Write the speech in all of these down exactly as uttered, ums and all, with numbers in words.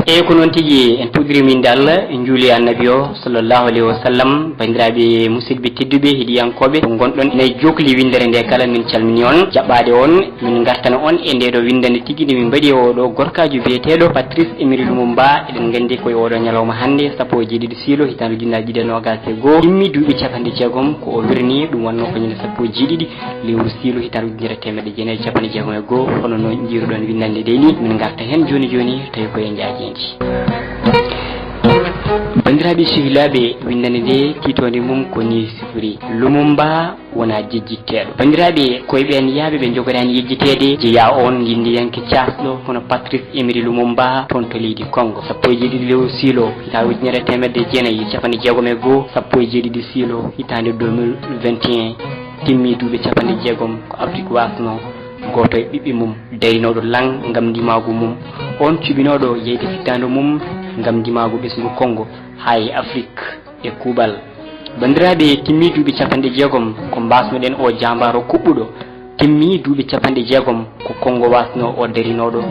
Eyi, ko noon tigi, en puɗɗirii min dal, en njuuli Annabi o, sallallahu alayhi wa sallam. Banndiraaɓe musidɓe tedduɓe, heɗiyankooɓe, to ngonɗon, ene jokli winndere nde kala, min calmini on. Jaɓɓaade on, min ngartana on e nde ɗo winndande tigi nde min mbaɗi e oɗo gorkaajo biyeteeɗo Patrice Emery Lumumba. Eɗen nganndi ko e oɗo ñalawma hannde, sappo e jeeɗiɗi siilo, hitaande ujunnaji ɗiɗi e noogas e goo, timmi duuɓi capanɗe jeegom ko o wirni, ɗum wonno ko ñande sappo e jeeɗiɗi lewru siilo, hitaande ujunere teemedde jeenayi e capanɗe jeegom e goo. Hono no njiiruɗon winndande nde ni, min ngarta heen jooni jooni, tawi ko e njaajeendi. Banndiraaɓe sehilaaɓe, winndande nde tiitoonde mum ko ni sifori: Lumumba wonaa jejjitteeɗo. Banndiraaɓe, ko e ɓeen yahɓe ɓe njogoraani yejjiteede, jeyaa oon nginndiyanke caasɗo hono Patrice Emery Lumumba toon to leydi Congo. Sappo e jeeɗiɗi lewru siilo, hitaande ujunere teemedde jeenayi e capanɗe jeegom e goo, sappo e jeeɗiɗi siilo, hitaande deux mille vingt et un, timmi duuɓi capanɗe jeegom ko Afrik waasnoo. Gooto e ɓiɓɓe mum darinooɗo laŋ ngam ndimaagu mum, oon cuɓinooɗo yeyde fittaandu mum ngam ndimaagu ɓesngu Congo haa e Afrik e kuuɓal. Banndiraaɓe, timmi duuɓi capanɗe jeegom ko mbaasno-ɗen oo jaambaaro kuɓɓuɗo. Timmi duuɓi capanɗe jeegom ko Congo waasnoo oo darinooɗo,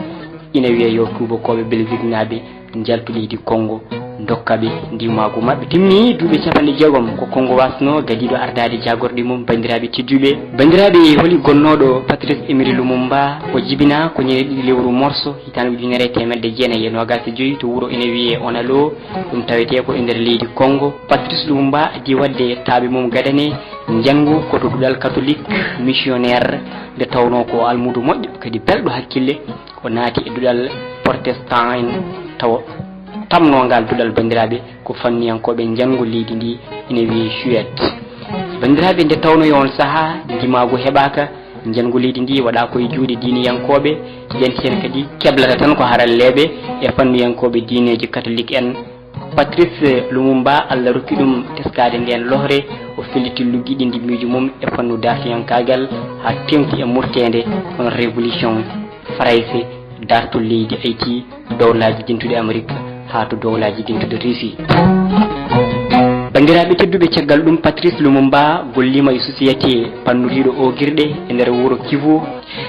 ina wiyee yo tuubakooɓe Belgique naaɓe njaltu leydi Congo, ndokka ɓe ndimaagu maɓɓe. Timmi duuɓi capanɗe jeegom ko Congo waasnoo gadiiɗo ardaade jaagorɗe mum, banndiraaɓe tedduɓe. Banndiraaɓe, holi gonnooɗo Patrice Emery Lumumba? O jibinaa ko ñande ɗiɗi lewru morso, hitaande ujunere e teemedde jeenayi e noogas e joy to wuro ene wiyee Onalo, ɗum tawetee ko e nder leydi Congo. Patrice Lumumba adii waɗde taaɓe mum gadane njanngu ko to duɗal katolik missionnaire, nde tawnoo ko almuudo moƴƴo, kadi belɗo hakkille. O naati e duɗal protestant en, tawa tamnoo ngal duɗal, banndiraaɓe, ko fannuyankooɓe njanngu leydi ndi ina wiyee Suède. Banndiraaɓe, nde tawnoo e oon sahaa ndimaagu heɓaaka, njanngu leydi ndi waɗaa ko e juuɗe diiniyankooɓe, yanti heen kadi keblata tan ko haralleeɓe e fannuyankooɓe diineeji katolik en. Patrice Lumumba, Allah rokki ɗum teskaade ndeen lohre, o felliti luggiɗinde miijo mum e fannu daartiyankaagal haa teeŋti e murteende hono révolution Farayse, daartol leydi Haïti, dowlaaji dentuɗi Amerik haa to dowlaaji dentuɗi Russie. Banndiraaɓe tedduɓe, caggal ɗum Patrice Lumumba golliima e société pannoriiɗo oogirɗe e nder wuro Kivu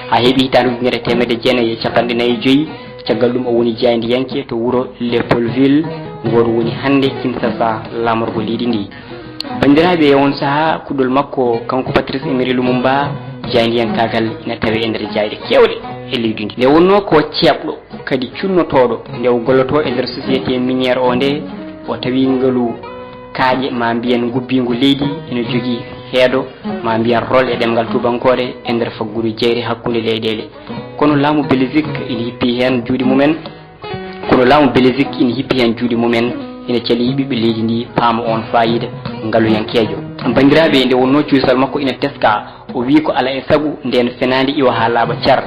haa heɓi hitaande ujunere e teemedde jeenayi e capanɗe nayi e joy. Caggal ɗum o woni jaayndiyanke to wuro Leopoldville, ngol woni hannde Kinshasa, laamorgo leydi ndi. Banndiraaɓe, e oon sahaa kuɗol makko, kanko Patrice Emery Lumumba, jaayndiyankaagal ina tawee e nder jaayɗe keewɗe e leydi ndi. Nde wonnoo ko ceeɓɗo, kadi cunnotooɗo, nde o gollotoo e nder société minière o nde, o tawi ngalu kaaƴe, maa mbiyen ngubbiingu leydi, ina jogii heedo, maa mbiyen rôle e ɗemngal tuubankoore, e nder faggudu jeyre hakkunde leyɗeele. Kono laamu Belgique ina hippi heen juuɗe mumen. Kono laamu Belgique ina hippi heen juuɗe mumen, ina calii ɓiɓɓe leydi ndi paama oon faayiida ngaluyankeejo. Banndiraaɓe, nde wonnoo cuusal makko ina teskaa, o wiyi ko alaa e sago ndeen fenaande iwa haa laaɓa car.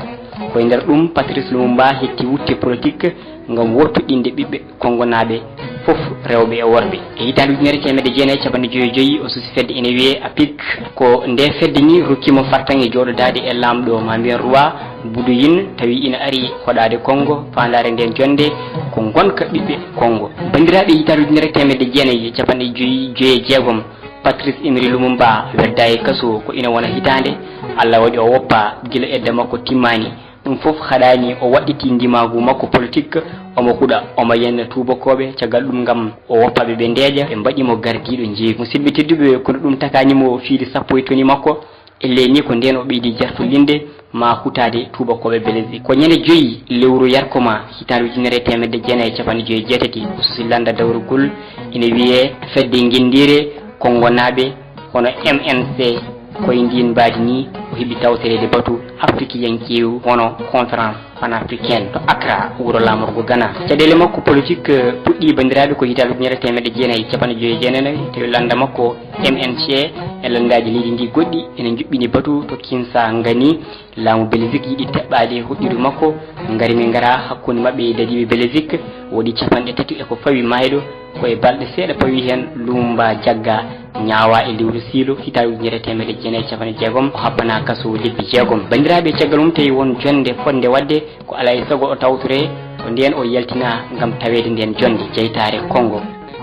Ko e nder ɗum Patrice Lumumba heɓti wutte politik ngam woppiɗinde ɓiɓɓe Kongonaaɓe fof, rewɓe e worɓe. E hitaande ujunere e teemedde jeenayi e capanɗe joy e joy, o susi fedde ene wiyee APIC. Ko ndee fedde ni rokki mo fartaŋŋe jooɗodaade e laamɗo, maa mbiyen roi Boudouyine, tawi ina ari hoɗaade Kongo. Faandaare ndeen jonnde ko ngonka ɓiɓɓe Kongo. Banndiraaɓe, hitaande ujunere e teemedde jeenayi e capanɗe joy, joy e jeegom, Patrice Emery Lumumba weddaa e kaso ko ina wona hitaande. Allah waɗi o woppa, gila edda makko timmaani. Ɗum fof haɗaani o waɗɗiti ndimaagu makko politik, omo huɗa, omo yenna tuubakooɓe, caggal ɗum ngam o woppa ɓe, ɓe ndeeƴa, ɓe mbaɗi mo gardiiɗo njeeygu. Musidɓe tedduɓe, kono ɗum takaani mo fiide sappo e toni makko, ellee ni ko ndeen o ɓeydi jartolinde maa hutaade tuubakooɓe Belgique. Ko ñande joy lewru yarkoma hitaande ujunere e teemedde jeenayi e capanɗe joy e jeetati, o susi lannda dawrugol, ina wiyee Fedde Ngenndiire Kongonaaɓe, hono M N C. Ko e ndiin mbaadi nii o heɓi tawtoreede batu Afrikiyankeewu, hono Conférence Panafricaine to Accra, wuro laamorgo Ghana. Caɗeele makko politik, eh, puɗɗii, banndiraaɓe, ko hitaande ujunere e teemedde jeenayi e capanɗe joy e jeenayi, tawi lannda makko M N C e lanndaaji leydi ndi goɗɗi ene njuɓɓini batu to Kinsangani. Laamu Belgique yiɗi teɓɓaade hoɗdiidu makko, ngari mi ngara hakkunde maɓɓe e dadiiɓe Belgique, waɗi capanɗe tati e ko fawi maayɗo. Ko e balɗe seeɗa pawi heen, Lumumba jaggaa, ñaawaa e lewru siilo hitaande ujunere e teemedde jeenayi e capanɗe jeegom, o habbanaa kaso lebbi jeegom. Banndiraaɓe, caggal mum tawi won jonnde fotnde waɗde, ko alaa e sago o tawtoree, ko ndeen o yaltinaa ngam taweede ndeen jonnde. Jeytaare Kongo.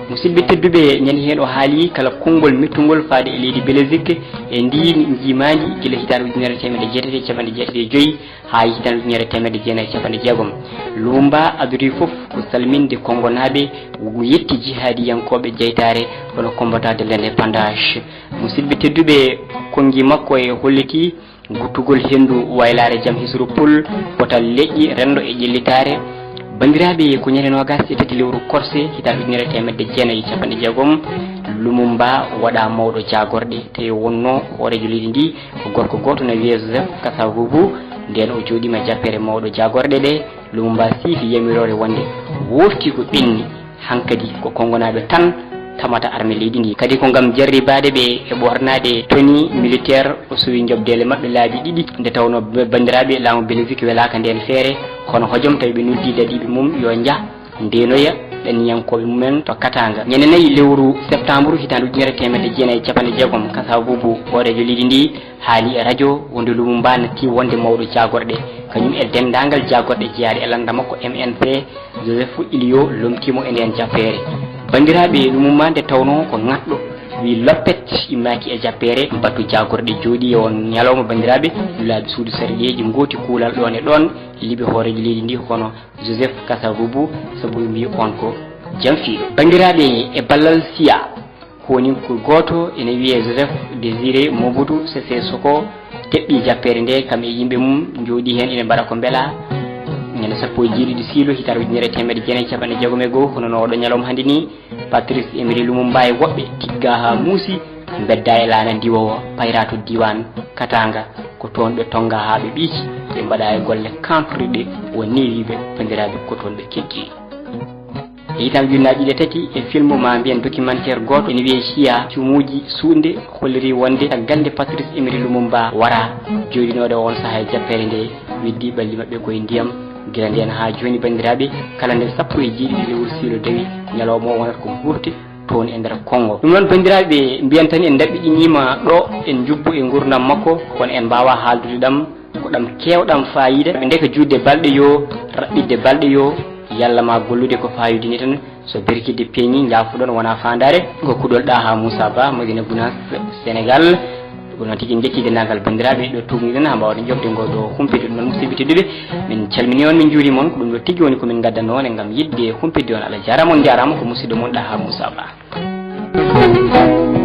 Musidɓe tedduɓe, ñande heen o haali kala konngol mettungol faade e leydi Belgique e ndii njiimaandi gila hitaande ujunere e teemedde jeetati e capanɗe jeetati e joy haa hitaande ujunere e teemedde jeenayi e capanɗe jeegom. Lumumba adori fof ko salminde konngonaaɓe, yetti jihaadiyankooɓe jeytaare hono Combattant de l'Indépendance. Musidɓe tedduɓe, konngi makko e holliti guttugol henndu waylaare jam hisru pul, potal leƴƴi, renndo e ƴellitaare. Banndiraaɓe, ko ñande noogas e tati lewru korse hitaande ujunere e teemedde jeenayi e capanɗe jeegom, Lumumba waɗaa mawɗo jaagorɗe. Tawi wonnoo hooreejo leydi ndi ko gorko gooto na wiyee Joseph Kasavubu. Ndeen o jooɗiima e jappeere mawɗo jaagorɗe ɗe. Lumumba siifi yamiroore wonde wofti ko ɓenni. Hankadi ko konngonaaɓe tan tamata arme leydi ndi. Kadi ko ngam jarribaade ɓe e ɓoornaade tenue militaire, o suwi njoɓdeele maɓɓe laabi ɗiɗi. Nde tawnoo ba-, banndiraaɓe, laamu Belgique welaaka ndeen feere, kono hojom tawi ɓe noddii daɗiiɓe mum yo njah ndeenoya ɗanniyankooɓe mumen to Katanga. Ñande nayi lewru septembre hitaande ujunere e teemedde jeenayi e capanɗe jeegom, Kasavubu, hooreejo leydi ndi, haali e rajo wonde Lumumba nattii wonde mawɗo jaagorɗe, kañum e denndaangal jaagorɗe jeyaaɗe e lannda makko M N C. Joseph Ilio lomtii mo e ndeen jappeere. Banndiraaɓe, Lumumba nde tawnoo ko ŋatɗo, wii loppet, immaaki e jappeere, batu jaagorɗe jooɗii e oon ñalawma, banndiraaɓe, laabi suudu sarɗiyeeji ngooti kuulal ɗoon e ɗoon, liɓi hooreejo leydi ndi hono Joseph Kasavubu, sabu ɓe mbii oon ko jamfiiɗo. Banndiraaɓe, e ballal siya, ko woni ko gooto ene wiyee Joseph Désiré Mobutu Sese Seko, teɓɓi jappeere nde, kam e yimɓe mum njooɗii heen ina mbaɗa ko mbelaa. Ñande sappo e jeeɗiɗi siilo hitaande ujunere e teemedde jeenayi e capanɗe jeegom e goo, hono no oɗo ñalawma hannde ni, Patrice Emery Lumumba e woɓɓe tiggaa haa muusi, mbeddaa e laana ndiwoowa, payraa to diiwaan Katanga. Ko toon ɓe tonngaa haa ɓe ɓiici, ɓe mbaɗaa e golle kantorɗe, o newiiɓe, banndiraaɓe, ko toon ɓe keddii. E hitaande ujunnaji ɗiɗi e tati, e film, maa mbiyen documentaire gooto ene wiyee Ciya, cumuuji suuɗnde, holliri wonde caggal nde Patrice Emery Lumumba waraa jooɗinoode oon sahaa e jappeere nde, weddii ɓalli maɓɓe koye ndiyam. Gila ndeen haa jooni, banndiraaɓe, kala nde sappo e jeeɗiɗi lewru siilo dawi, ñalawma o wonata ko burti toon e nder Congo. Ɗum noon, banndiraaɓe, mbiyen tan en ndaɓɓiɗiniima ɗo, en njubbo e nguurndam makko, kono en mbaawaa haaldude ɗam, ko ɗam keewɗam faayiida. Ndeke juutde balɗe yo, raɓɓiɗde balɗe yo, yalla ma gollude ko faayiida ni tan. So berkidde peeñii, njaafoɗon, wonaa faandaare. Ko kuɗol Ɗaha Moussa Ba, Madina Gounass, Sénégal. Ko noon tigi, en njetti denndaangal banndiraaɓe ɗo tuugniɗen haa mbaawɗen joɓde ngoo ɗo humpito. Ɗum noon, musidɓe tedduɓe, min calminii on, min njuuriima on. Ko ɗum ɗo tigi woni ko min ngaddanoo on e ngam yiɗde humpitde on. Allah jaaraama, on njaaraama. Ko musidɗo mon Ɗaha Moussa Ba.